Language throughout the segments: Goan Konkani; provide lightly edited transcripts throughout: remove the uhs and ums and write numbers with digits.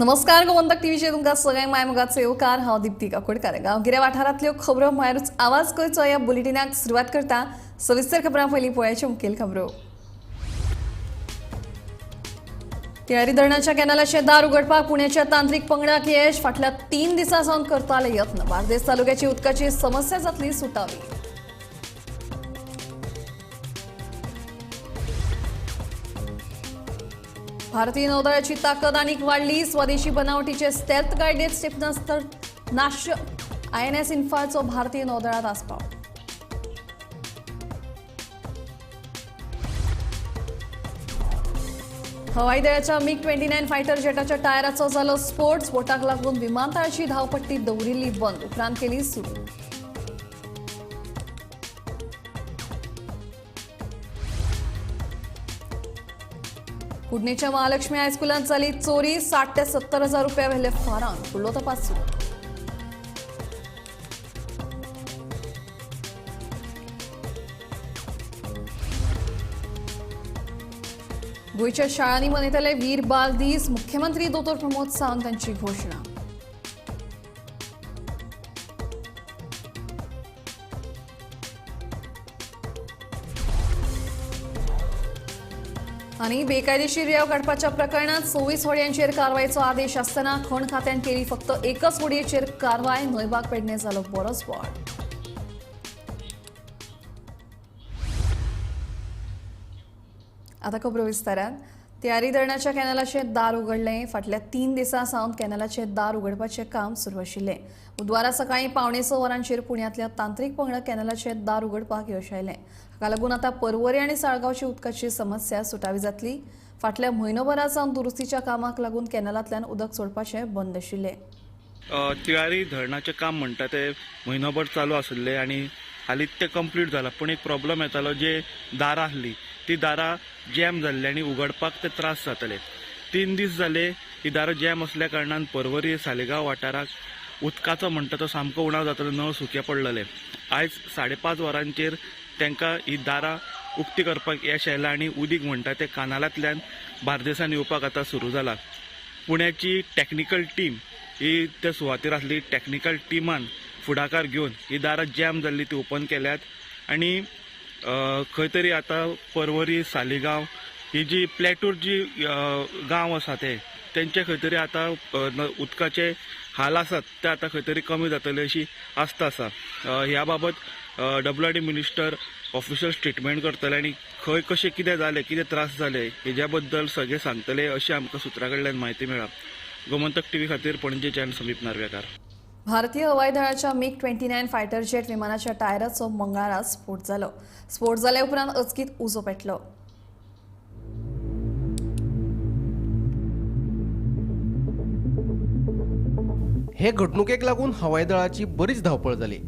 नमस्कार, गोमंतक टीव्हीचेर तुमकां सगळ्यांक मायमोगाचो येवकार. हांव दिप्ती काकोडकार. गांवगिऱ्या वाठारांतल्यो खबरो म्हळ्यारूच आवाज गोंयचो ह्या बुलेटिनाक सुरवात करता. सविस्तर खबरां पयलीं पळयाच्यो मुखेल खबरो. तिळारी धरणाच्या कॅनलाचें दार उगडपाक पुण्याच्या तांत्रिक पंगडाक यश. फाटल्या 3 दिसां सावन करताले यत्न. बार्देस तालुक्याची उदकाची समस्या जातली सुटावी. भारतीय नौदळाची ताकद आनीक वाडली. स्वदेशी बनावटीचे स्टेल्थ गायडेड क्षेपणास्त्र नाश आयएनएस इन्फाळचो भारतीय नौदळात आस्पाव. हवाई दळाच्या मिग 29 फायटर जेटाच्या टायराचो जालो स्फोट. स्फोटाक लागून विमानतळाची धावपट्टी दवरिल्ली बंद, उपरांत केली सुरू. कुडणेच्या महालक्ष्मी हायस्कुलांत जाली चोरी. 60 ते 70 हजार रुपया व्हेले फारान. फुडलो तपास सुरू. गोंयच्या शाळांनी मनयतले वीर बाल दीस. मुख्यमंत्री दोतोर प्रमोद सावंत हांची घोशणा. आनी बेकायदेशीर रेंव काडपाच्या प्रकरणात 26 होडयांचेर कारवायचो आदेश आसतना खण खात्यान केली फक्त एकच होडयेचेर कारवाय. न्हंयबाग पेडणे जालो बरोच बोवाळ. आता खबरो विस्तारान. तिळारी धरणाच्या कॅनलाचें दार उगडलें. फाटल्या 3 दिसां सावन कॅनलाचें दार उगडपाचें काम सुरू आशिल्लें. बुधवारा सकाळीं 5:45 वरांचेर पुण्यांतल्या तांत्रिक पंगडा कॅनलाचें दार उगडपाक यश आयलें. हाका लागून आतां परवरी आनी साळगांवची उदकाची समस्या सुटावी जातली. फाटल्या म्हयनोभरा सावन दुरुस्तीच्या कामाक लागून कॅनलांतल्यान उदक सोडपाचें बंद आशिल्लें. तिळारी धरणाचें काम म्हणटा तें म्हयनोभर चालू आशिल्लें आनी हालींच तें कंप्लीट जालां. पूण एक प्रॉब्लम येतालो, जे दारां आसलीं ती दारां जॅम जाल्ली आनी उगडपाक ते त्रास जाताले. 3 दीस जाले ही दारां जॅम आसल्या कारणान परवरी सालिगांव वाठाराक उदकाचो म्हणटा तो सामको उणाव जातालो, नळ सुके पडलेले. आयज 5:30 वरांचेर तांकां ही दारां उक्ती करपाक यश आयलां आनी उदीक म्हणटा तें कानालांतल्यान बार्देसान येवपाक आतां सुरू जालां. पुण्याची टॅक्निकल टीम ही त्या सुवातेर आसली. टॅक्निकल टिमान फुडाकार घेवन ही दारां जॅम जाल्ली ती ओपन केल्यात आनी खंय तरी आतां परवरी सालिगांव ही जी प्लॅटूर जी गांव आसा ते तेंचे खंय तरी आतां उदकाचे हाल आसात ते आतां खंय तरी कमी जातले अशी आस्त आसा. ह्या बाबत WRD minister official statement करतले आनी खंय कशें कितें जालें, कितें त्रास जाले हेज्या बद्दल सगळें सांगतले अशी आमकां सुत्रा कडल्यान म्हायती मेळ्ळा. गोमंतक टीव्ही खातीर पणजेच्यान समीप नार्वेकार. भारतीय हवाई दळाच्या मिग 29 फायटर जेट विमानाच्या टायराचो मंगळारा स्फोट जालो. स्फोट जाल्या उपरांत अचकीत उजो पेटलो. हे घडणुकेक लागून हवाई दळाची बरीच धांवपळ जाली.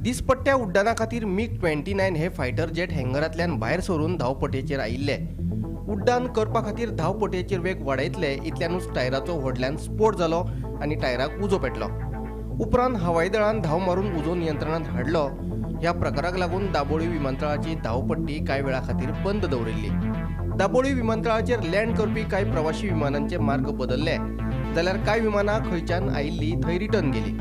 दिसपट्ट्या उड्डाणा खातीर मिग 29 हे फायटर जेट हँगरांतल्यान भायर सरून धांवपटयेचेर आयिल्ले. उड्डाण करपा खातीर धांवपटयेचेर वेग वाडयतले इतल्यानूच टायराचो व्हडल्यान स्फोट जालो आनी टायराक उजो पेटलो. उपरांत हवाई दळान धांव मारून उजो नियंत्रणांत हाडलो. ह्या प्रकाराक लागून दाबोळी विमानतळाची धांवपट्टी कांय वेळा खातीर बंद दवरिल्ली. दाबोळी विमानतळाचेर लँड करपी कांय प्रवाशी विमानांचे मार्ग बदलले जाल्यार कांय विमानां खंयच्यान आयिल्ली थंय रिटर्न गेली.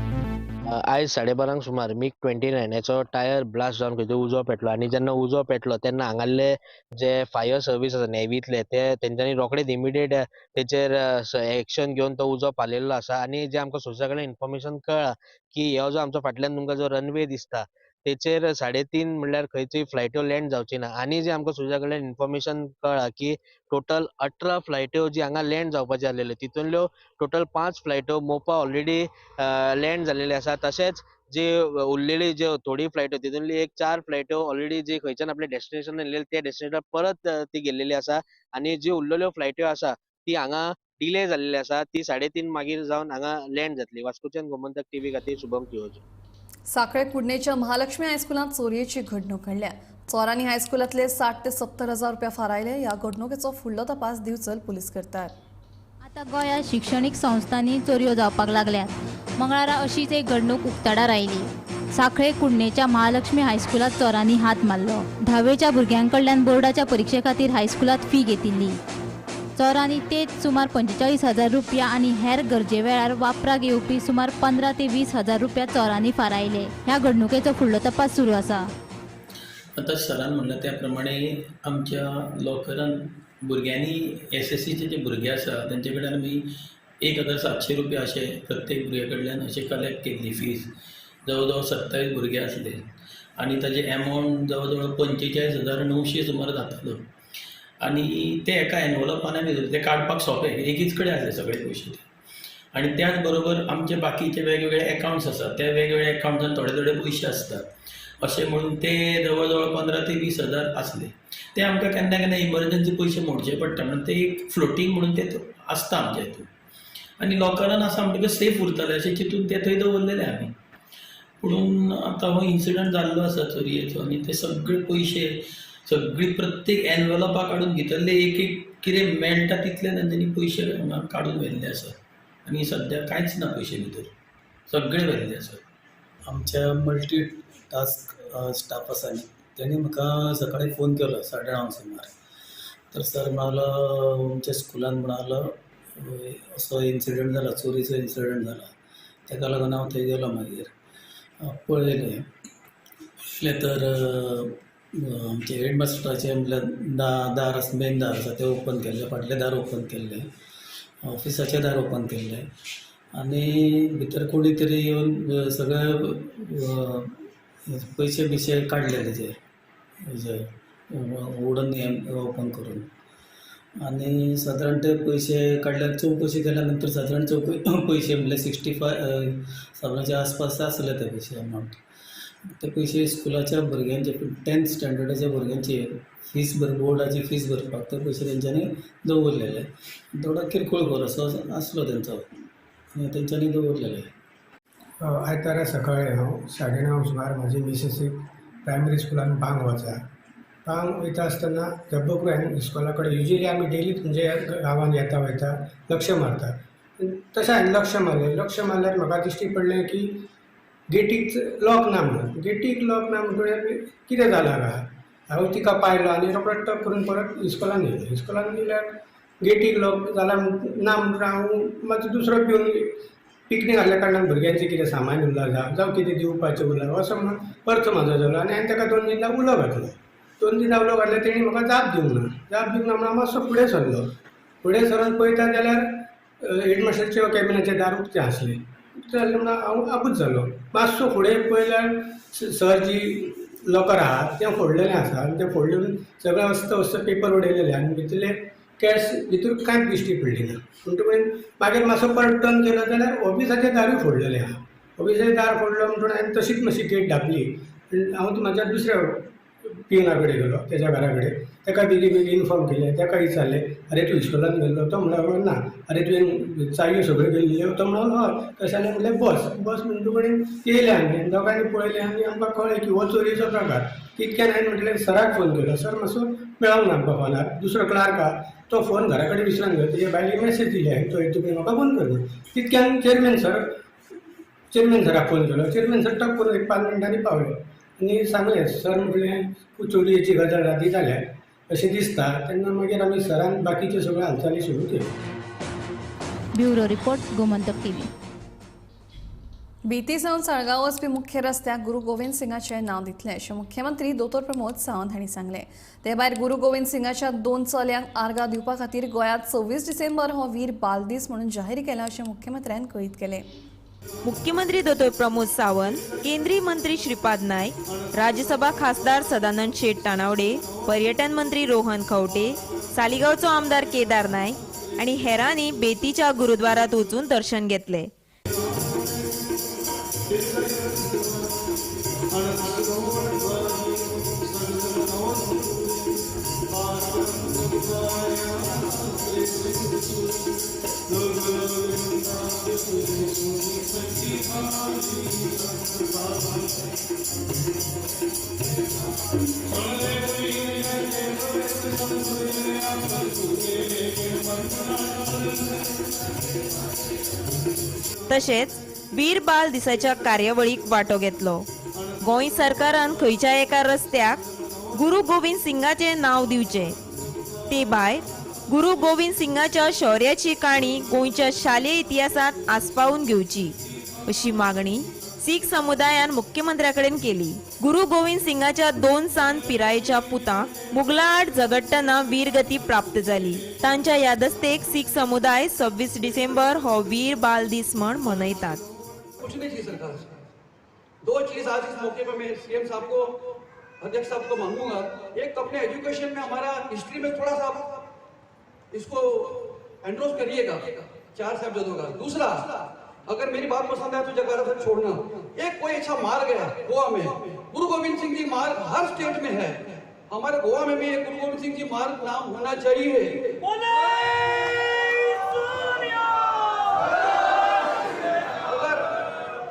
आयज 12:30 सुमार मिग 29 टायर ब्लास्ट जावन खंय उजो पेटलो आनी जेन्ना उजो पेटलो तेन्ना हांगासरले जे फायर सर्वीस आसा नेव्हींतले ते तेंच्यांनी रोखडेच इमिडिएट तेचेर एक्शन घेवन तो उजो पालयल्लो आसा. आनी जे आमकां सोर्सा कडल्यान इन्फॉर्मेशन कळ्ळां की हो जो आमचो फाटल्यान तुमकां जो रनवे दिसता तेचेर 3:30 म्हणल्यार खंयची फ्लायट्यो लँड जावची ना. आनी जे आमकां सोर्सा कडल्यान इन्फॉर्मेशन कळ्ळां की टोटल 18 फ्लायट्यो जी हांगा लँड जावपाच्यो आसलेल्यो तितूंतल्यो टोटल 5 फ्लायट्यो मोपा ऑलरेडी लँड जाल्लेली आसा. तशेंच जी उरलेली ज्यो थोडी फ्लायट्यो तितूंतली एक 4 फ्लायट्यो ऑलरेडी जी खंयच्यान आपले डेस्टिनेशन येयल्ले त्या डेस्टिनेशनार परत ती गेल्लेली आसा. आनी जी उरलेल्यो फ्लायट्यो आसा ती हांगा डिले जाल्लेली आसा. ती 3:30 मागीर जावन हांगा लँड जातली. वास्कोच्यान गोमंतक टीव्ही खातीर शुभम तिवोजी. साखळे कुडणेच्या महालक्ष्मी हायस्कुलांत चोरयेची घडणूक घडल्या. चोरांनी हायस्कुलांतले 60 ते 70 हजार रुपया फारायले. ह्या घडणुकेचो फुडलो तपास दिवचल पुलीस करतात. आतां गोंयांत शिक्षणीक संस्थांनी चोरयो जावपाक लागल्यात. मंगळारा अशीच एक घडणूक उक्ताडार आयली. साखळे कुडणेच्या महालक्ष्मी हायस्कुलांत चोरांनी हात मारलो. 10वेच्या भुरग्यां कडल्यान बोर्डाच्या परिक्षे खातीर हायस्कुलांत फी घेतिल्ली. चोरांनी तेच सुमार 45,000 रुपया आनी हेर गरजे वेळार वापराक येवपी सुमार 15 ते 20 हजार रुपया चोरांनी फारायले. ह्या घडणुकेचो फुडलो तपास सुरू आसा. आतां सरान म्हणलें त्या प्रमाणे आमच्या लॉकरान भुरग्यांनी एसएससीचे जे भुरगे आसा तेंचे कडल्यान आमी 1700 रुपया अशे प्रत्येक भुरग्या कडल्यान अशें कलेक्ट केल्ली फीज. जवळ जवळ 27 भुरगे आसले आनी ताजे एमावंट जवळ जवळ 45,900 सुमार जातालो. आनी ते एका एनवलपान आमी दवरले, ते काडपाक सोंपें, एकीच कडेन आसले सगळे पयशे ते. आनी त्याच बरोबर आमचे बाकीचे वेगवेगळे एकावंट्स आसात, त्या वेगवेगळ्या एकावंट्सान थोडे थोडे पयशे आसतात अशें म्हणून ते जवळ जवळ 15 ते 20 हजार आसले. ते आमकां केन्ना केन्ना इमर्जन्सी पयशे मोडचे पडटा म्हणून ते एक फ्लोटींग म्हणून ते आसता आमच्या हितून. आनी लॉकरान आसा म्हणटकच सेफ उरतले अशें चिंतून ते थंय दवरलेले आमी. पुणून आतां हो इन्सिडंट जाल्लो आसा चोरयेचो आनी ते सगळे पयशे सगळी प्रत्येक एनवलपां काडून भितरले एक एक कितें मेळटा तितले तेंच्यांनी पयशे काडून व्हेल्ले आसा आनी सद्या कांयच ना पयशे भितर, सगळे व्हेल्ले आसात. आमच्या मल्टी टास्क स्टाफ आसा न्ही, तेणी म्हाका सकाळी फोन केलो 9:30 सुमार. तर सर म्हणालो आमच्या स्कुलान म्हणालो असो इन्सिडंट जाला, चोरीचो इन्सिडंट जाला. तेका लागून हांव थंय गेलो. मागीर पळयलें पळयलें तर आमचे हेडमास्टराचें म्हणल्यार दार आसा, मेन दार आसा तें ओपन केल्लें, फाटलें दार ओपन केल्लें, ऑफिसाचें दार ओपन केल्लें आनी भितर कोणी तरी येवन सगळे पयशे बियशे काडले तेजे हेजे वुडन हें ओपन करून. आनी सादारण ते पयशे काडल्यार चवकशी केल्या नंतर सादारण पयशे म्हणल्यार 65,000च्या आसपास आसले ते पयशे अमावंट. ते पयशे स्कुलाच्या भुरग्यांचे 10th स्टँडर्डाच्या भुरग्यांची फीस बोर्डाची फीस भरपाक ते पयशे तेंच्यांनी दवरलेले. थोडो किरकोळ घर असो आसलो तेंचो आनी तेंच्यांनी दवरलेले. आयतारा सकाळी हांव 9:30 सुमार म्हाजी मिसेसीक प्रायमरी स्कुलान बांग वचा. बांग वयता आसतना झब्बक हांवें इस्कॉला कडेन युजली आमी डेली म्हणजे गांवांत येता वयता लक्ष मारता. तशें हांवें लक्ष मारलें. लक्ष मारल्यार म्हाका दिश्टी पडलें की गेटीक लॉक ना म्हणून. गेटीक लॉक ना म्हणटकीर कितें जालां काय, हांव तिका पायलो आनी रोकडो टक करून परत इस्कॉलान येयलो. इस्कॉलान येयल्यार गेटीक लॉक जाला ना म्हणून हांव मातसो दुसरो पिवन पिकनीक आसल्या कारणान भुरग्यांचें कितें सामान उरलां जावं कितें दिवपाचें उरलां असो म्हणून अर्थ म्हाजो जालो आनी हांवें ताका 2 दिसां उलो घातलो. 2 दिसां उलो घातलो तेणी म्हाका जाप दिवंक ना. जाप दिवंक ना म्हणून हांव मातसो फुडें सरलो. फुडें सरून पळयता जाल्यार हेडमास्टरच्या कॅबिनाचें दार उक्तें आसलें. उक्तें आसलें म्हणून हांव आबूज जालो. मातसो फुडें पळयल्यार सर जी लॉकर आहा तें फोडलेलें आसा आनी तें फोडलें सगळें अस्त अस्त पेपर उडयलेले आनी भितरले कॅश भितर कांयच दिश्टी पडली ना. म्हणटकीर मागीर मातसो परत टर्न केलो जाल्यार ऑफिसाचें दारूय फोडलेलें आहा. ऑफिसाचें दार फोडलो म्हणून हांवें तशीच मातशी गेट धांपली. हांव म्हाज्या दुसऱ्या पिवना कडेन गेलो, तेज्या घरा कडेन. ताका बेगीन बेगीन इन्फॉर्म केलें. ताका विचारलें, अरे तूं इस्कॉलान गेल्लो? तो म्हणलो ना. अरे तुवें चावयो सगळ्यो गेल्ल्यो? तो म्हणलो हय. तशें जाल्यार म्हणलें बस बस म्हणटकीर येयले आमी दोगांनी पळयलें आनी आमकां कळ्ळें की हो चोरयेचो प्रकार. तितक्यान हांवें म्हटलें सराक फोन केलो. सर मातसो मेळोंक ना आमकां फोनार. दुसरो क्लार्क आहा तो फोन घरा कडेन विसरून गेलो. तेजे बायलेक मॅसेज दिली हांवें, तो तुमी म्हाका फोन कर. तितक्यान चेअरमॅन सराक फोन केलो. चेअरमॅन सर टक करून एक 5 मिनटांनी पावले आनी सांगलें, सर म्हटलें चोरयेची गजाल राती जाल्या अशें दिसता. तेन्ना मागीर आमी सरान बाकीच्यो सगळ्यो हालचाली सुरू केल्यो. Bureau report, Gomantak TV. बेती सावन साळगांव वचपी मुख्य रस्त्याक गुरू गोविंद सिंगाचें नांव दितलें अशें मुख्यमंत्री दोतोर प्रमोद सावंत हांणी सांगलें. ते भायर गुरू गोविंद सिंगाच्या 2 चल्यांक आर्गां दिवपा खातीर गोंयांत 26 डिसेंबर हो वीर बाल दीस म्हणून जाहीर केला अशें मुख्यमंत्र्यान कळीत केलें. मुख्यमंत्री दोतोर प्रमोद सावंत, केंद्रीय मंत्री श्रीपाद नायक, राज्यसभा खासदार सदानंद शेट तानावडे, पर्यटन मंत्री रोहन खंवटे, सालिगांवचो आमदार केदार नायक आनी हेरांनी बेतीच्या गुरुद्वारात वचून दर्शन घेतले. तशेंच वीर बाल दिसाच्या कार्यावळीक वांटो घेतलो. गोंय सरकारान खंयच्या एका रस्त्याक गुरू गोविंद सिंगाचें नांव दिवचें, ते भायर गुरु गोविंद सिंगाच्या शौर्याची काणी गोंयच्या शालेय इतिहासात आस्पावून घेवची अशी मागणी सीख समुदायान मुख्यमंत्र्या कडेन केली. गुरु गोविंद सिंगाच्या 2 सान पिरायेच्या पुतांक मुगलां आड झगडटना वीरगती प्राप्त जाली. तांच्या यादस्तेक सीख समुदाय 26 डिसेंबर हो वीर बाल दीस म्हण मनयतात. कुछ नहीं चाहिए सरकार से. 2 चीज आज इस मौके पर मैं सीएम साहब को, अध्यक्ष साहब को मांगूंगा. एक तो अपने एजुकेशन में हमारा हिस्ट्री में थोड़ा सा इसको एंड्रोस करिएगा 4 साहबजादों का. दूसरा, अगर मेरी बात पसंद आए तो जगह सर छोड़ना. एक कोई अच्छा मार्ग है गोवा में, गुरु गोविंद सिंह जी मार्ग हर स्टेट में है, हमारे गोवा में भी एक गुरु गोविंद सिंह जी मार्ग नाम होना चाहिए.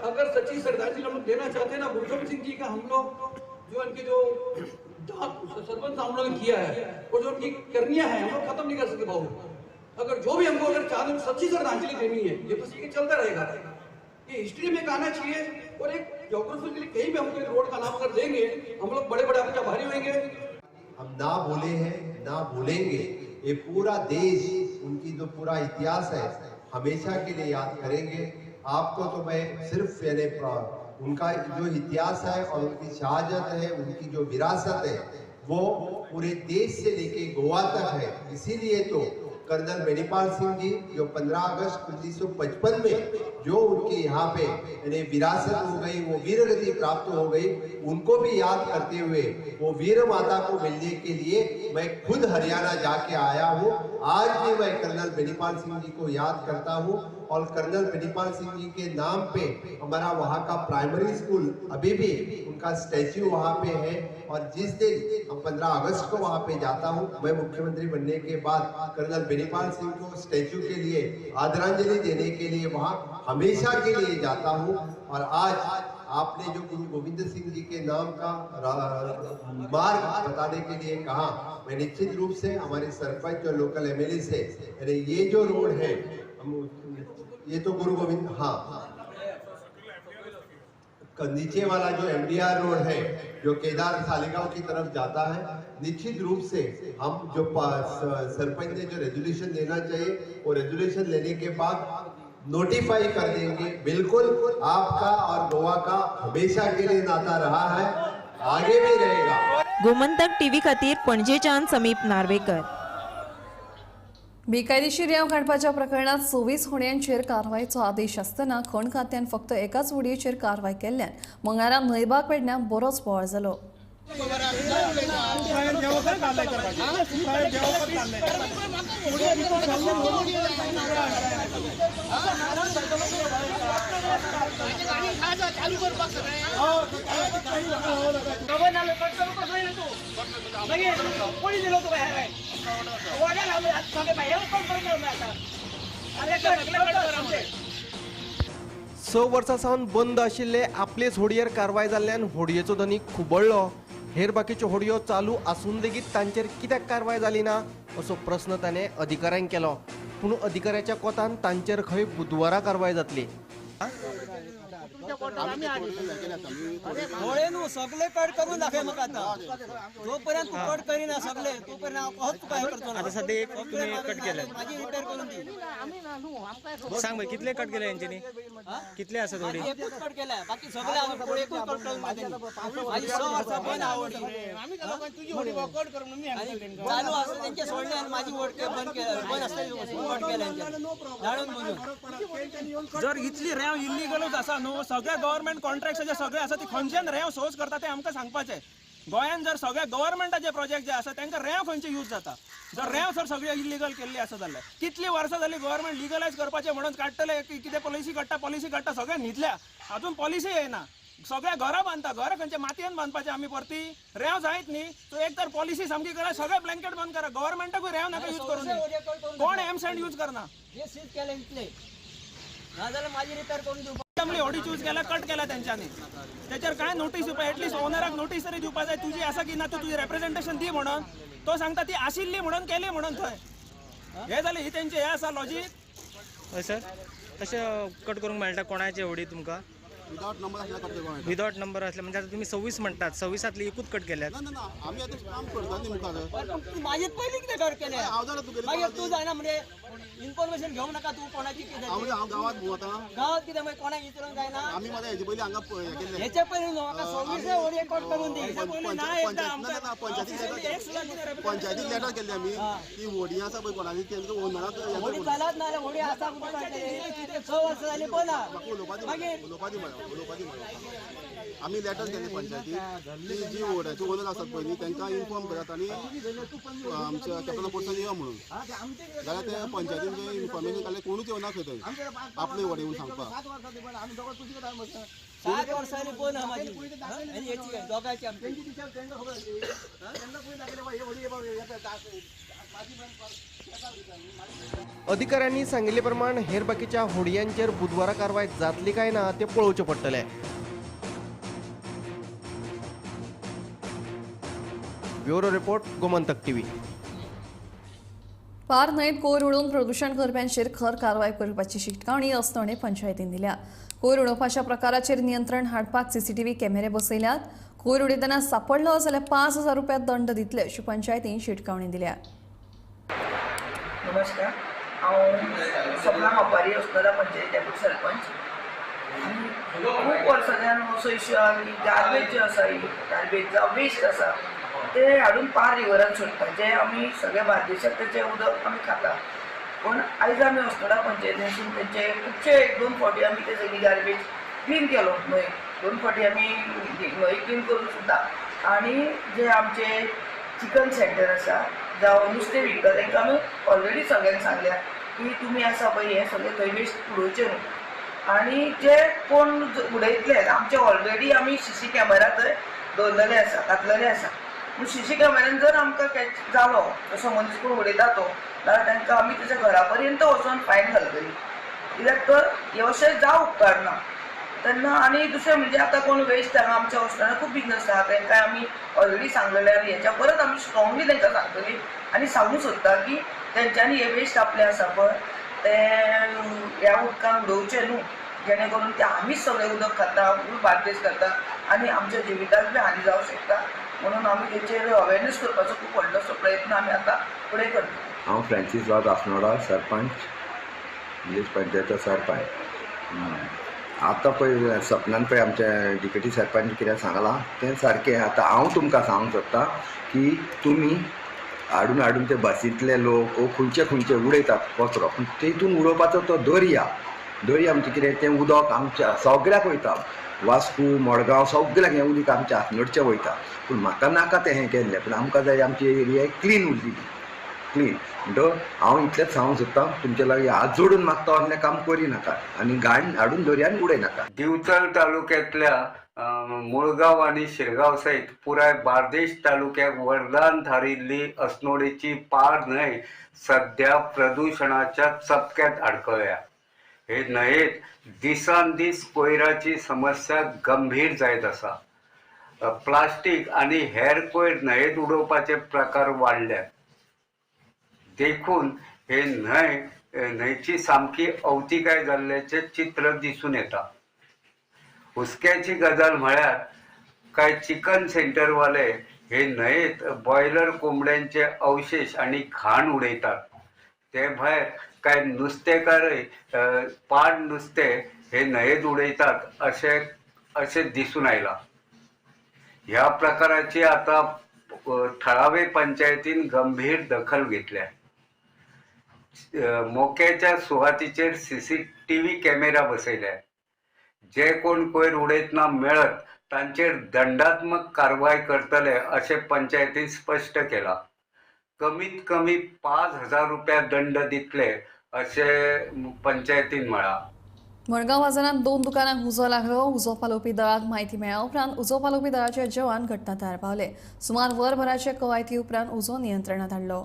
अगर सच्ची श्रद्धांजलि हम लोग देना चाहते हैं ना गुरु गोविंद सिंह जी का, हम लोग जो उनके जो सरपंच हम लोगों ने किया है और जो उनकी करनियां हैं हम लोग खत्म नहीं कर सकते बाबू. अगर जो भी हमको अगर चाहते हैं सच्ची श्रद्धांजलि देनी है, ये तो सीखे चलता रहेगा, ये हिस्ट्री में एक आना चाहिए. और एक ज्योग्राफी के लिए कहीं भी हमको एक रोड का नाम अगर देंगे हम लोग बड़े बड़े आपके भारी होंगे. हम ना भूले हैं ना भूलेंगे. ये पूरा देश उनकी जो पूरा इतिहास है हमेशा के लिए याद करेंगे. आपको तो मैं सिर्फ यानी उनका जो इतिहास है और उनकी शहादत है, उनकी जो विरासत है वो पूरे देश से लेके गोवा तक है. इसीलिए तो कर्नल बेनीपाल सिंह जी जो 15 अगस्त 1955 में जो उनके यहाँ पे यानी विरासत हो गई, वो वीरगति प्राप्त हो गई, उनको भी याद करते हुए वो वीर माता को मिलने के लिए मैं खुद हरियाणा जाके आया हूँ. आज भी मैं कर्नल बेनीपाल सिंह जी को याद करता हूँ और कर्नल बेनीपाल सिंह जी के नाम पे हमारा वहाँ का प्राइमरी स्कूल अभी भी उनका स्टैच्यू वहाँ पे है. और जिस दिन हम 15 अगस्त को वहाँ पे जाता हूँ, मैं मुख्यमंत्री बनने के बाद कर्नल बेनीपाल सिंह को स्टैच्यू के लिए आदरांजलि देने के लिए वहाँ हमेशा के लिए जाता हूँ. और आज आपने जो गुरु गोविंद सिंह जी के नाम का मार्ग बताने के लिए कहा, मैं निश्चित रूप से हमारे सरपंच और लोकल एमएलए से, अरे ये जो रोड है ये तो गुरु गोविंद, हाँ नीचे वाला जो एमडीआर रोड है जो केदार सालेगांव की तरफ जाता है, निश्चित रूप से हम जो सरपंच ने जो रेजोल्यूशन देना चाहिए वो रेजोल्यूशन लेने के बाद नोटिफाई कर देंगे. बिल्कुल आपका और गोवा का हमेशा के लिए नाता रहा है, आगे भी रहेगा. गोमंतक टीव्ही खातीर पणजेच्यान समीप नार्वेकर. बेकायदेशीर रेंव काडपाच्या प्रकरणात 26 होडयांचेर कारवायचो आदेश आसतना खण खात्यान फक्त एकाच होडयेचेर कारवाय केल्ल्यान मंगळारा न्हंयबाग पेडण्यां बरोच बोवाळ जालो. स वर्सां सावन बंद आशिल्ले आपलेच होडयेर कारवाय जाल्ल्यान होडयेचो धनी खुबळ्ळो. हेर बाकीच्यो होडयो चालू आसून लेगीत तांचेर कित्याक कारवाय जाली ना असो प्रस्न ताणें अधिकाऱ्यांक केलो. पूण अधिकाऱ्याच्या कोतान तांचेर खंय बुधवारा कारवाय जातली. सगळे कट करून दाखय म्हाका आतां, जोपर्यंत तूं कट करिना सगळे तोपर्यंत हांव कसोच तुका हें करचो ना. आतां सद्या एक तुमी कट केले, म्हाजी रिपेर करून दी. सांग कितले कट केले हेंच्यांनी, कितले आसा थोडी? एकूच कट केल्या, बाकी सगळे हांव एकूच कट करून म्हाजी 6 वर्सां बंद आवडी चालू आसा तेंचे सोडले आनी म्हाजी वड बंद केल्या, बंद आसता कट केल्या जाणून बुजून. जर इतली रेंव इल्लिगलूच आसा न्हू, सगळे गव्हर्मेंट कॉन्ट्रॅक्ट जे सगळे आसा ती खंयच्यान रेंव सोर्स करता ते आमकां सांगपाचें. गोंयान जर सगळे गव्हर्मेंटाचे प्रोजेक्ट जे आसा तांकां रेंव खंयचे यूज जाता, जर रेंव जर सगळे इल्लिगल केल्ली आसा जाल्यार कितली वर्सां जाली गव्हर्मेंट लिगलायज करपाचें म्हणून काडटले कितें पॉलिसी काडटा, पॉलिसी काडटा, सगळे न्हिदल्या, अजून पॉलिसी येना. सगळे घरां बांदता, घरां खंयचे मातयेन बांदपाचें आमी परती रेंव जायत न्ही. सो एक तर पॉलिसी सामकी करा, सगळे ब्लँकेट बंद करा, गव्हर्मेंटाकूय रेंव नाका यूज करूं, कोण एम सँड यूज करना. होडी चूज केला, कट केला तेंच्यांनी, तेचेर कांय नोटीस दिवपा, एटलिस्ट ओनराक नोटीस तरी दिवपा जाय, तुजी आसा की ना तूं तुजें रेप्रेजेंटेशन दी म्हणून. तो सांगता ती आशिल्ली म्हणून केली म्हणून थंय हें जालें. ही तेंचें हें आसा लॉजीक. हय सर, तशें कट करूंक मेळटा कोणाचे होडी तुमकां? विदावट नंबर आसल्यार कट करपाक मेळटा. विदावट नंबर असले म्हणजे आता तुम्ही 26 म्हणतात, 26तले एकूच कट केल्यात. ना ना, आमी आतां काम करता न्ही मुखार. मागीर पयलीं कितें कट केलें? हांव जाणा तुगेलें. मागीर तूं जायना म्हणजे इन्फॉर्मेशन घेवंक नाका तूं कोणाची कितें. हांव गांवांत भोंवता. गांवांत कितें मागीर कोणाक विचारूंक जायना. आमी मरे हेजे पयलीं हांगा हें केल्लें. हेचे पयलीं न्हू म्हाका 26 होडये कट करून दी. पंचायतीक लेटर केल्ली आमी ती होडी आसा पळय कोणाची तेंका ओनराक. होडी चलत ना जाल्यार होडी आसा 6 वर्सां जालीं पळयना. म्हाका उलोवपा दी, उलोवपा दी, उलोवपा दी. आमी लेटर केल्ले पंचायतीक ती जी होड्याचे ओनर आसात पयलीं तांकां इन्फॉर्म करात आनी आमच्या कॅप्टन पोर्सान यो म्हणून. जाल्यार ते पंचायतीन जे इन्फॉर्मेशन काडलें कोणूच येवना खंय थंय आपले व्हड येवन सांगपाक. 7 वर्सांनी पळोवन म्हाजी आनी हेची दोगांयची आमची. अधिकाऱ्यांनी सांगिल्ले प्रमाण हेर बाकीच्या होडयांचेर बुधवारा कारवाय जातली काय ना ते पळोवचें पडटलें. Bureau report, Gomantak TV. पार न्हंयेत कोयर उडोवन प्रदूशण करप्यांचेर खर कारवाय करपाची शिटकावणी अस्नोडें पंचायतीन दिल्या. कोयर उडोवपाच्या प्रकाराचेर नियंत्रण हाडपाक सीसीटीव्ही कॅमेरे बसयल्यात. कोयर उडयतना सापडलो जाल्यार 5,000 रुपया दंड दितले अशी पंचायतीन शिटकावणी दिल्या. नमस्कार, हांव सपना मापारी, अस्नोडा पंचायत डेप्युटी सरपंच. खूब वर्सांच्यान असो इश्यू आहा की गार्बेज जे आसा, गार्बेज जावं वेस्ट आसा ते हाडून पार रिवरान सोडटा, जे आमी सगळे बार्देशाक तेचें उदक आमी खाता. पूण आयज आमी अस्नोडा पंचायतीनसून तेंचे खुबशे 1-2 फावटी आमी ते सगळी गार्बेज क्लीन केलो न्हंय, 2 फावटी आमी न्हंय क्लीन करून सुद्दां. आनी जे आमचे चिकन सेंटर आसा जावं नुस्तें विकता तांकां आमी ऑलरेडी सगळ्यांक सांगल्या की तुमी आसा पळय हें सगळें थंय वेस्ट उडोवचें न्हू. आनी जे कोण उडयतले आमचे ऑलरेडी आमी सीसी कॅमेरा थंय दवरलेले आसा, घातलेले आसा. पूण सीसी कॅमेऱ्यान जर आमकां कॅच जालो तसो मनीस कोण उडयता तो जाल्यार तांकां आमी तेच्या घरा पर्यंत वचोन फायन घालतली. कित्याक तर हें अशें जावं उपकारना तेन्ना. आनी दुसरें म्हणजे आतां कोण वेस्ट हांगा आमच्या हॉस्टेलान खूब बिजनस आहा, तांकां आमी ऑलरेडी सांगलेलें आनी हेच्या परत आमी स्ट्रॉंगली तांकां सांगतली आनी सांगूंक सोदता की तेंच्यांनी हे वेस्ट आपलें आसा पळय तें ह्या उदकान उडोवचें न्हू, जेणे करून ते आमीच सगळें उदक खाता, बार्देस खाता आनी आमच्या जिविताक बी हानी जावंक शकता. म्हणून आमी तेचेर अवेरनेस करपाचो खूब व्हडलोसो प्रयत्न आमी आतां फुडें करता. हांव फ्रांसीस वाज, अस्नोडा सरपंच, विलेज पंचायतचो सरपंच. आतां पळय सपनान पळय आमच्या डिप्युटी सरपंच कितें सांगलां तें सारकें. आतां हांव तुमकां सांगूंक सोदता की तुमी हाडून हाडून ते बसींतले लोक खंयचे खंयचे उडयतात कचरो, पूण तेतून उडोवपाचो तो दर्या दर्या म्हणजे कितें तें उदक आमच्या सगळ्याक वयता, वास्को मडगांव सगळ्याक हें उदक आमच्या अस्नोडचें वयता. पूण म्हाका नाका तें हें केल्लें, पूण आमकां जाय आमची एरिया क्लीन उरली, क्लीन. म्हणटकच हांव इतलेंच सांगूंक सोदता तुमचे लागीं हात जोडून मागता, असलें काम करिनाका आनी घाण हाडून दर्यान उडयनाका. दिवचल तालुक्यांतल्या मुळगांव आनी शिरगांव सयत पुराय बार्देश तालुक्याक वरदान थारिल्ली अस्नोडेची पार न्हंय सद्या प्रदुशणाच्या चपक्यात आडकळ्या. हे न्हंयेत दिसान दीस कोयराची समस्या गंभीर जायत आसा. प्लास्टीक आनी हेर कोयर न्हंयेत उडोवपाचे प्रकार वाडल्यात, देखून हे न्हंयची सामकी अवतिकाय जाल्ल्याचें चित्र दिसून येता. हुस्क्याची गजाल म्हळ्यार कांय चिकन सेंटरवाले हे न्हंयेत बॉयलर कोंबड्यांचे अवशेश आनी घाण उडयतात. ते भायर कांय नुस्तेकारय पाड नुस्तें हे न्हंयेत उडयतात अशें दिसून आयलां. ह्या प्रकाराची आतां थळावे पंचायतीन गंभीर दखल घेतल्या. मोक्याच्या सुवातीचेर CCTV camera बसयल्या. जे कोण कोयर उडयतना मेळत तांचेर दंडात्मक कारवाय करतले अशें पंचायतीन स्पश्ट केलां. कमीत कमी 5,000 रुपया दंड दितले अशें पंचायतीन म्हळां. मडगांव बाजारांत 2 दुकानांक उजो लागलो. उजो पालोवपी दळाक म्हायती मेळ्ळ्या उपरांत उजो पालोवपी दळाचे जवान घटनाथळार पावले. सुमार वरभराचे कवायती उपरांत उजो नियंत्रणांत हाडलो.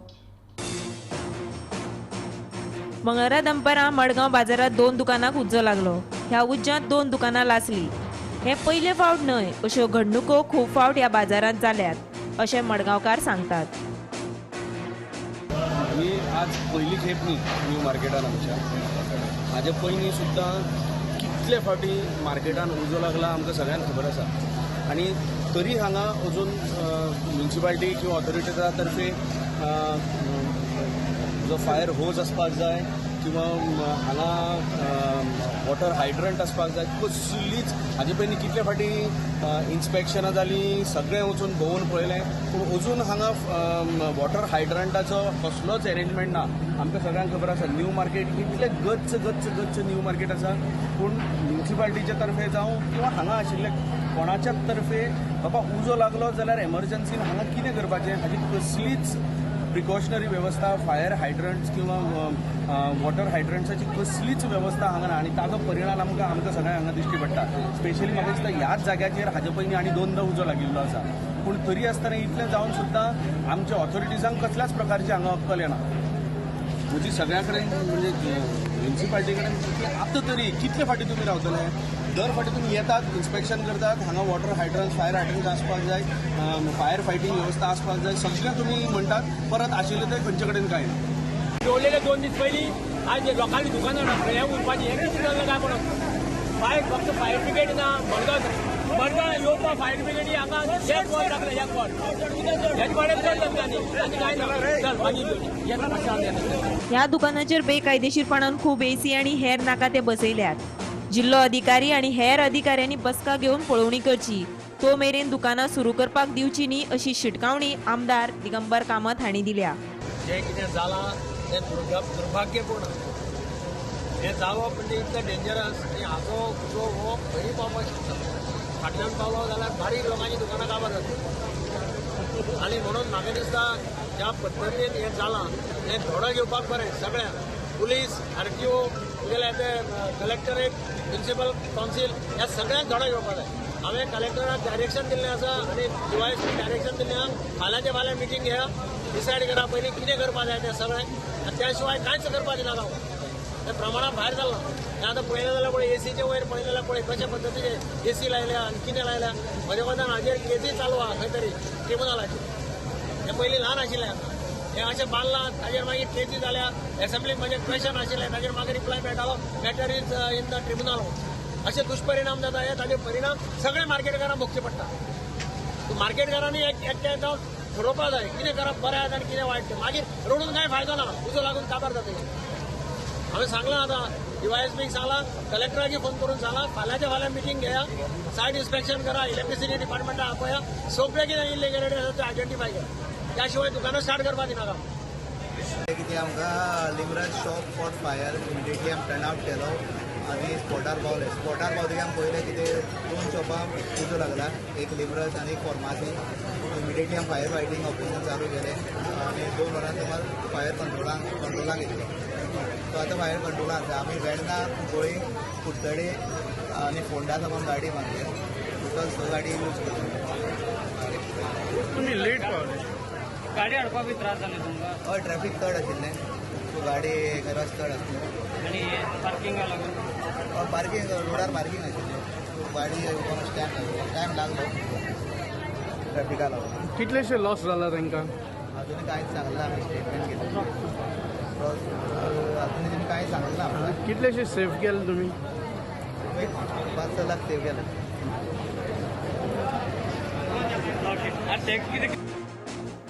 मंगळारा दनपारां मडगांव बाजारात 2 दुकानांक उजो लागलो. ह्या उज्यांत 2 दुकानां लासली. हे पयले फावट न्हय, अश्यो घडणुको खूब फावट ह्या बाजारांत जाल्यात अशें मडगांवकार सांगतात. मी आज पहिली खेप न्ही न्यू मार्केटान आमच्या, हाजे पयलीं सुद्दां कितले फावटी मार्केटान उजो लागला आमकां सगळ्यांक खबर आसा आनी तरी हांगा अजून म्युनिसिपालिटी किंवा ऑथॉरिटीच्या तर्फे जो फायर होज आसपाक जाय किंवा हांगा वॉटर हायड्रंट आसपाक जाय कसलीच हाजे पयलीं कितले फावटी इन्स्पेक्शनां जालीं, सगळें वचून भोंवून पळयलें, पूण अजून हांगा वॉटर हायड्रंटाचो कसलोच एरेंजमेंट ना. आमकां सगळ्यांक खबर आसा न्यू मार्केट इतलें गच्च गच्च गच्च न्यू मार्केट आसा, पूण म्युनिसिपालिटीच्या तर्फे जावं किंवा हांगा आशिल्ले कोणाच्याच तर्फे बाबा उजो लागलो जाल्यार एमर्जन्सीन हांगा कितें करपाचें हाजी कसलीच प्रिकॉशनरी वेवस्था, फायर हायड्रंट्स किंवा वॉटर हायड्रंट्साची कसलीच वेवस्था हांगा ना आनी ताजो परिणाम आमकां आमकां सगळ्यांक हांगा दिश्टी पडटा. स्पेशली म्हाका दिसता ह्याच जाग्याचेर हाजे पयलीं आनी दोनदां उजो लागिल्लो आसा, पूण तरी आसतना इतलें जावन सुद्दां आमच्या ऑथॉरिटीजांक कसल्याच प्रकारची हांगा अक्कल येना. म्हजी सगळ्यां कडेन म्हणजे म्युनिसिपालिटी कडेन की आतां तरी कितले फावटी तुमी रावतले, दर फावटी तुमी येतात इन्स्पेक्शन करतात, हांगा वॉटर हायड्रंट्स फायर हायड्रंट्स आसपाक जाय, फायर फायटींग वेवस्था आसपाक जाय, सगळें तुमी म्हणटात, परत आशिल्लें तें खंयचे कडेन कांय ना. दवरलेले 2 दीस पयलीं आज लोकांनी दुकानां हें उरपाचें हें कितें जालें काय म्हणून फायर फक्त फायर ब्रिगेड ना, मडगांव मडगांव येवपा फायर ब्रिगेडी हांगा एक वॉर्ड लागलें, एक वॉर्ड हेच वाडेर चड जातलें आनी कांय ना. चल मागीर ह्या दुकानाचेर बेकायदेशीरपणान खूब एसी आनी हेर नाका ते बसयल्यात. जिल्लो अधिकारी आनी हेर अधिकाऱ्यांनी बसका घेवन पळोवणी करची, तो मेरेन दुकानां सुरू करपाक दिवची न्ही अशी शिटकावणी आमदार दिगंबर कामत हांणी दिल्या. जें कितें जालां तें दुर्भाग्यपूर्ण, हें जावप म्हणजे इतलें डेंजरस आनी हाचो उजो हो खंय पावपाक शकता. फाटल्यान पावलो जाल्यार बारीक लोकांची दुकानां काबार जातली आनी म्हणून म्हाका दिसता ज्या पद्दतीन हें जालां हें धडो घेवपाक बरें सगळ्यांक, पुलीस, आरटीओ, तुगेले ते कलेक्टरेट, म्युनिसिपल कावन्सील ह्या सगळ्यांक धडो घेवपाक जाय. हांवें कलेक्टराक डायरेक्शन दिल्लें आसा आनी डीवायएसपी डायरेक्शन दिल्लें आसा, फाल्यांचे फाल्यां मिटींग घेया, डिसायड करा पयलीं कितें करपाक जाय तें सगळें आनी त्या शिवाय कांयच करपाक दिनाका. तें प्रमाणा भायर जालां तें आतां पळयलें जाल्यार पळय एसीचे वयर पळयलें जाल्यार पळय कशे पद्दतीचे एसी लायल्या आनी कितें लायल्या. म्हज्या कोतान हाजेर केसी चालू आहा खंय तरी ट्रिब्युनलाचेर, हें पयलीं ल्हान आशिल्लें, हें अशें बांदलां ताजेर मागीर केसी जाल्या, एसेंब्लीक म्हजें क्वेशन आशिल्लें ताजेर म्हाका रिप्लाय मेळटालो matter is in the tribunal. अशे दुश्परिणाम जाता, हे ताजे परिणाम सगळे मार्केटकारांक भोगचे पडटा. मार्केटकारांनी एकठांय जावन ठरोवपाक जाय कितें करप बरें आसा आनी कितें वायट तें, मागीर रडून कांय फायदो ना, उजो लागून काबार जाता. हांवें सांगलां आतां डीवायएसपीक सांगलां, कलेक्टराक फोन करून सांगलां, फाल्यांच्या फाल्यां मिटींग घेया, सायट इन्स्पेक्शन करा, इलेक्ट्रिसिटी डिपार्टमेंटा आपया, सगळें कितें इल्लिगल आसा तें आयडेंटिफाय करा, त्या शिवाय दुकानां स्टार्ट करपाक दिनाका. कितें आमकां Limraj shop caught fire, immediately आमी टर्न आवट केलो आनी स्पॉटार पावले. स्पॉटार पावतकीर आमी पळयलें कितें 2 शॉपां उजो लागला, एक लिमरस आनी एक फार्मासी. इमिडिएटली आमी फायर फायटींग ऑपरेशन चालू केलें आनी 2 वरां सुमार फायर कंट्रोलाक येतलो. सो आतां फायर कंट्रोलान आसा. आमी वेर्णा, कुंकळी, कुडचडे आनी फोंडा सावन गाडी मारली, टोटल 6 गाडी यूज केली. तुमी लेट पावले, गाडी हाडपाक बी त्रास जाले तुमकां? हय, ट्रॅफीक चड आशिल्लें, सो गाडी रश चड आसलो आनी पार्किंगा लागून पार्किंग रोडार पार्किंग आशिल्लें, सो गाडी येवपाक टायम लागलो ट्रॅफिका लागून. कितलेशे लॉस जाला तांकां? अजून कांयच सांगलां, आमी स्टेटमेंट घेतलें, अजून तेणी कांय सांगलें ना. कितलेशे सेफ केले तुमी? 5-6 लाख सेव केले.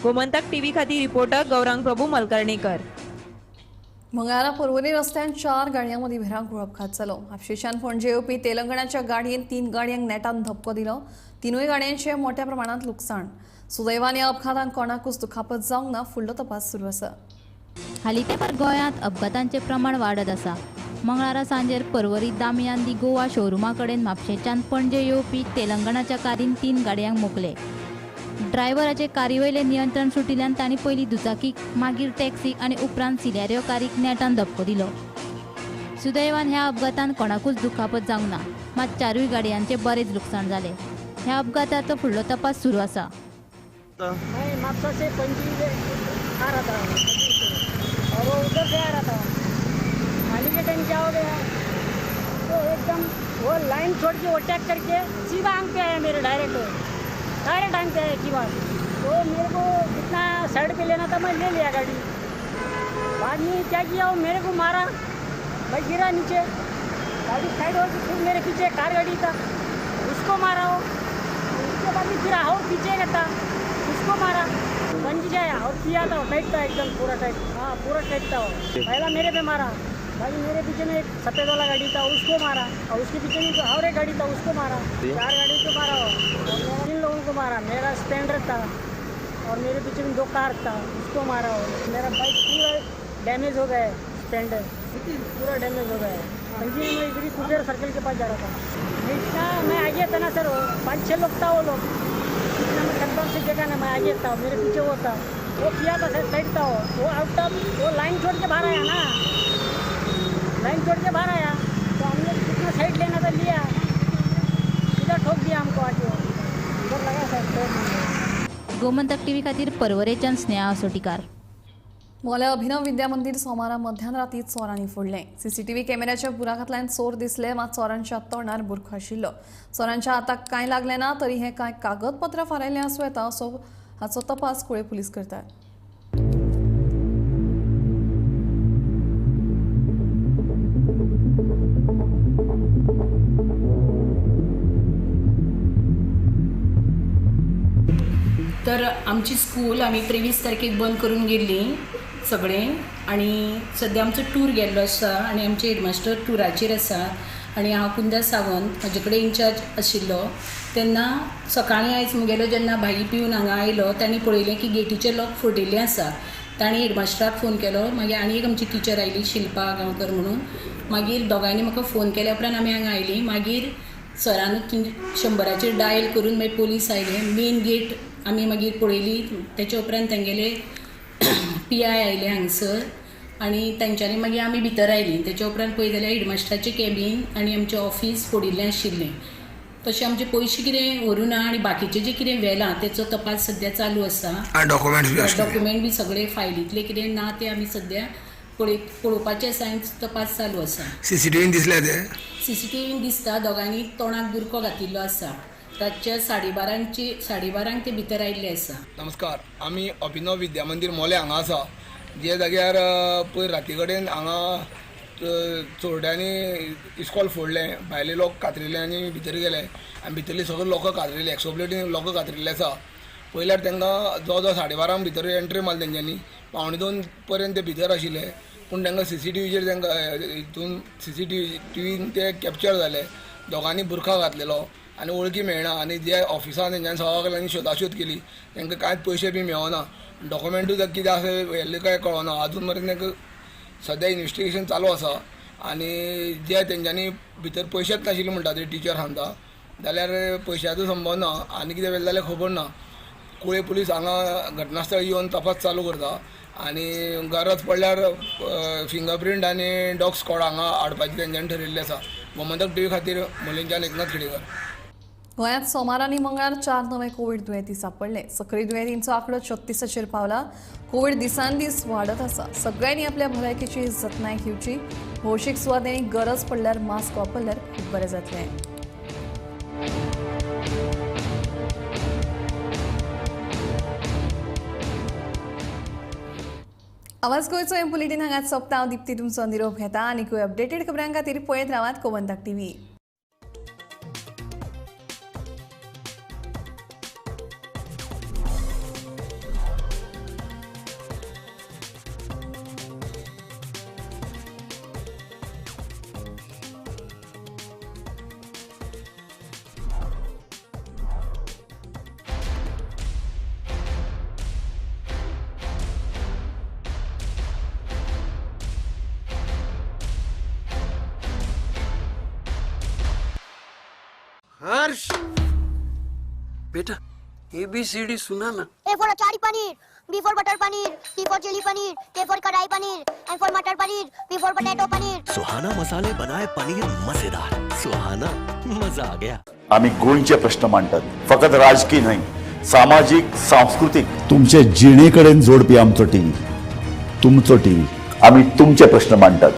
गोमंतक टीव्ही खातीर रिपोर्टर गौरांग प्रभू मलकर्णेकर. मंगळारा पर्वरी रस्त्यान 4 गाडयां मदीं भिरांकूळ अपघात जालो. म्हापशेंच्यान पणजे येवपी तेलंगणाच्या गाडयेन 3 गाडयांक नेटान धपको दिलो. 3 गाडयांचें मोठ्या प्रमाणांत लुकसाण. सुदैवान ह्या अपघातान कोणाकूच दुखापत जावंक ना. फुडलो तपास सुरू आसा. हालीं तेंपार गोंयांत अपघातांचें प्रमाण वाडत आसा. मंगळारा सांजेर पर्वरी दामियान दी गोवा शोरुमा कडेन म्हापशेंच्यान पणजे येवपी तेलंगणाच्या कारीन 3 गाडयांक मोखले. ड्रायव्हराचे कारी वयलें नियंत्रण सुटिल्ल्यान तांणी पयलीं दुचाकीक, मागीर टॅक्सीक आनी उपरांत सिलेरियो कारीक नेटान धपको दिलो. सुदैवान ह्या अपघातान कोणाकूच दुखापत जावंक ना, मात 4 गाडयांचें बरेंच लुकसाण जालें. ह्या अपघाताचो फुडलो तपास सुरू आसा. मैं म्हापसा से पणजी आ रहा था और वो उधर से आ रहा था. आने के टाइम क्या हो गया तो एकदम वो लाइन छोड़ के अटैक करके सीधा आंग पे आया मेरे, डायरेक्ट आंग पे आया की बात. तो मेरे को जितना साइड पे लेना था मैं ले लिया गाड़ी. बाद में क्या किया वो मेरे को मारा, मैं गिरा नीचे. गाड़ी साइड हो गई, फिर मेरे पीछे कार गाड़ी था, उसको मारा वो। उसके बाद भी फिर और पीछे का था, उसको मारा। गंजी आया और पिया था, टाइट था एकदम पूरा टाइट। हाँ, पूरा टाइट था वो। पहला मेरे पे मारा, भाई मेरे पीछे में एक सफ़ेद वाला गाड़ी था, उसको मारा। और उसके पीछे में और एक गाड़ी था, उसको मारा। 4 गाड़ी को मारा वो, और 3 लोगों को मारा। मेरा स्प्लेंडर था और मेरे पीछे में 2 कार था, उसको मारा वो। मेरा बाइक पूरा डैमेज हो गया, स्प्लेंडर पूरा डैमेज हो गया है। पणजी में इधर ही कुबेर सर्कल के पास जा रहा था। मैं इतना मैं आगे था ना सर, वो 5-6 लोग था वो लोग। इतना मैं कंफर्म से देखा ना, मैं आगे था, मेरे पीछे वो था, वो किया था सर, साइड था वो आउट ऑफ वो लाइन छोड़ के बाहर आया ना, लाइन छोड़ के बाहर आया तो हम लोग जितना साइड लेना था लिया, सीधा ठोक दिया हमको आगे, उधर लगा सर ठोक। गोमंतक टीव्ही खातीर पर्वरेच्यान स्नेहा असोटीकार। मोल्या अभिनव विद्या मंदिर सोमारा मध्यान राती चोरांनी फोडलें। सीसीटीव्ही कॅमेऱ्याच्या बुराकांतल्यान चोर दिसले, मात चोरांच्या तोंडार बुरखो आशिल्लो। चोरांच्या हाताक कांय लागलें ना तरी हें कांय कागदपत्रां फारायल्लें आसूं येता असो हाचो तपास कुळे पुलीस करतात। तर आमची स्कूल आमी 23 तारखेक बंद करून गेल्ली सगळें, आनी सद्या आमचो टूर गेल्लो आसा आनी आमचे हेडमास्टर टुराचेर आसा आनी हांव कुंदा सावंत म्हजे कडेन इन्चार्ज आशिल्लो। तेन्ना सकाळीं आयज म्हगेलो जेन्ना भाई पिवन हांगा आयलो तांणी पळयलें की गेटीचे लॉक फोडिल्लें आसा। तांणी हेडमास्टराक फोन केलो, मागीर आनी एक आमची टिचर आयली शिल्पा गांवकर म्हणून, मागीर दोगांयनी म्हाका फोन केल्या उपरांत आमी हांगा आयली। मागीर सरान 100 डायल करून मागीर पोलीस आयले, मेन गेट आमी मागीर पळयली। तेच्या उपरांत तेंगेले पी I आयले हांगसर आनी तेंच्यांनी मागीर आमी भितर आयली। तेच्या उपरांत पळयत जाल्यार हेडमास्टराचें कॅबीन आनी आमचें ऑफीस फोडिल्लें आशिल्लें। तशें आमचे पयशे कितें व्हरूं ना आनी बाकीचें जें कितें व्हेलां तेचो तपास सद्या चालू आसा। डॉक्युमेंट बी सगळे फायलींतले कितें ना ते आमी सद्या पळोवपाचें आसा आनी तपास चालू आसा। सीसीटीव्हीन दिसले ते? सीसीटीव्हीन दिसता दोगांनी तोंडाक बुरको घातिल्लो आसा। रातच्या 12:30 ते भितर आयिल्ले आसा। नमस्कार, आमी अभिनव विद्या मंदिर मोले हांगा आसा, जे जाग्यार पयर राती कडेन हांगा चोरट्यांनी इस्कॉल फोडलें, भायले लोक कातरिल्ले आनी भितर गेले आनी भितरले सगळे लोक कातरिल्ले, एक्सोप्लेटीन लोक कातरिल्ले आसा। पयल्यार तांकां जवळ जवळ 12:30 भितर एंट्री मारली तेंच्यांनी, 1:45 पर्यंत ते भितर आशिल्ले, पूण तांकां सीसीटीव्हीचेर तांकां हितून सीसीटीव्हीन ते कॅप्चर जाले। दोगांनी बुरखा घातलेलो आनी वळखी मेळना आनी जे ऑफिसान तेंच्यांनी सगळ्यांनी शोधाशोध केली, तांकां कांयच पयशे बी मेळना, डॉक्युमेंटूय कितें आसा व्हेल्लें काय कळना। आजून मेरेन तांकां सद्या इन्वेस्टिगेशन चालू आसा आनी जे तेंच्यांनी भितर पयशेच नाशिल्ले म्हणटा ते टिचर सांगता, जाल्यार पयशाचो संबंद ना आनी कितें व्हेलें जाल्यार खबर ना। कुळे पुलीस हांगा घटनास्थळी येवन तपास चालू करता आनी गरज पडल्यार फिंगरप्रिंट आनी डॉग स्क्वॉड हांगा हाडपाचें तेंच्यांनी ठरयिल्लें आसा। गोमंतक टीव्ही खातीर मोलेंच्यान एकनाथ खेडेकर। गोंयांत सोमार आनी मंगळार 4 नवे कोवीड दुयेंती सापडले। सक्रीय दुयेंतींचो आंकडो 36चेर पावला। कोवीड दिसान दीस वाडत आसा। सगळ्यांनी आपल्या भलायकेची जतनाय घेवची। भौशीक सुवातेंनी गरज पडल्यार मास्क वापरल्यार खूब बरें जातलें। आवाज गोंयचो हें बुलेटीन हांगाच सोंपता। हांव दीप्ती तुमचो निरोप घेता आनी अपडेटेड खबरां खातीर पळयत रावात गोमंतक टीव्ही। हर्ष बेटा ABCD सुना ना। A for achari paneer, B for butter paneer, C for chilli paneer, K for kadai paneer, M for matar paneer, P for potato paneer. Suhana मसाले बनाए पनीर मजेदार, सुहाना मजा आ गया। आम्ही गोंयचे प्रश्न मांडतात, फकत राजकीय न्हय, सामाजीक सांस्कृतीक तुमचे जिणेकडेन जोडपी आमचो टीव्ही, तुमचो टीव्ही। आम्ही तुमचे प्रश्न मांडतात।